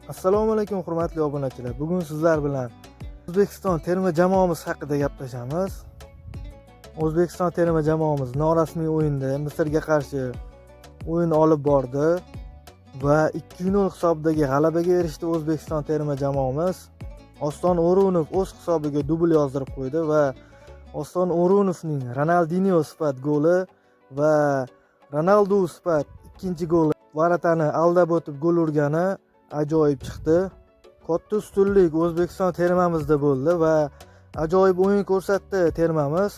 Assalomu alaykum, hurmatli obunachilar. Bugun sizlar bilan O'zbekiston terma jamoamiz haqida gaplashamiz. O'zbekiston terma jamoamiz norasmiy o'yinda Misrga qarshi o'yin olib bordi va 2-0 hisobidagi g'alabaga erishdi O'zbekiston terma jamoamiz. Oston O'runov o'z hisobiga dubl yozdirib qo'ydi va Oston O'runovning Ronaldinho sifat goli va Ronaldu sifat ikkinchi goli, ворота ni aldab o'tib gol urgani ajoyib chiqdi. Katta ustunlik O'zbekiston termamizda bo'ldi va ajoyib o'yin ko'rsatdi termamiz.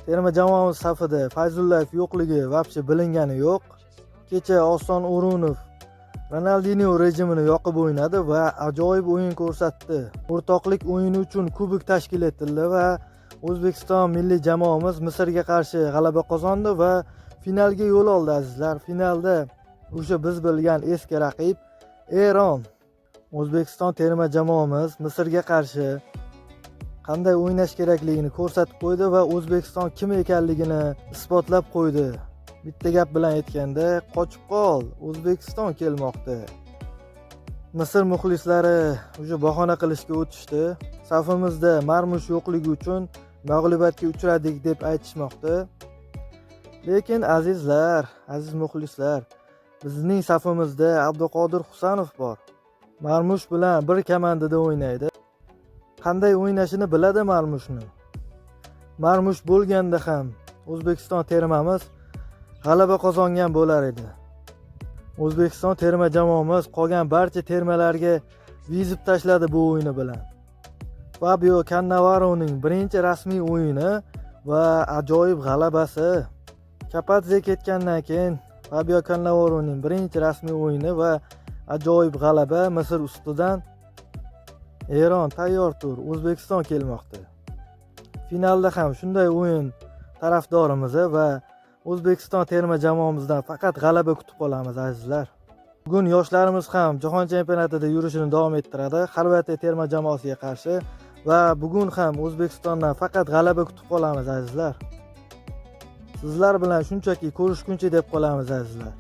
Terma jamoamiz safida Fayzullayev yo'qligi вообще bilingani yo'q. Kecha Oston O'runov Ronaldinho rejimini yoqib o'ynadi va ajoyib o'yin ko'rsatdi. O'rtoqlik o'yini uchun kubok tashkil etildi va O'zbekiston milliy jamoamiz Misrga qarshi g'alaba qozondi va finalga yo'l oldi, azizlar. Finalda o'sha biz bilgan eski raqib Eron. O'zbekiston terma jamoamiz Misrga qarshi qanday o'ynash kerakligini ko'rsatib qo'ydi va O'zbekiston kim ekanligini isbotlab qo'ydi. Bitta gap bilan aytganda, qochib qol, O'zbekiston kelmoqda. Misr muxlislari уже bahona qilishga o'tishdi. Safimizda Marmush yo'qligi uchun mag'lubiyatga uchradik deb aytishmoqda. Lekin, azizlar, aziz muxlislar, bizning safimizda Abduqodir Husanov bor. Marmush bilan bir komandada o'ynaydi. Qanday o'ynashini biladi Marmushni. Marmush bo'lganda ham O'zbekiston termamiz g'alaba qozongan bo'lar edi. O'zbekiston terma jamoamiz qolgan barcha termalarga вызов tashladi bu o'yini bilan. Fabio Kannavaroning birinchi rasmiy o'yini va ajoyib g'alabasi. Kapadze ketgandan keyin Fabio Kannavaroning birinchi rasmiy o'yini va ajoyib g'alaba Misr ustidan. Eron, tayyor tur, O'zbekiston kelmoqda. Finalda ham shunday o'yin tarafdorimiz va O'zbekiston terma jamoamizdan faqat g'alaba kutib qolamiz, azizlar. Bugun yoshlarimiz ham jahon chempionatida yurishini davom ettiradi Xorvatiya terma jamoasiga qarshi va bugun ham O'zbekistondan faqat g'alaba kutib qolamiz, azizlar. Sizlar bilan shunchaki ko'rishguncha deb qolamiz, azizlar.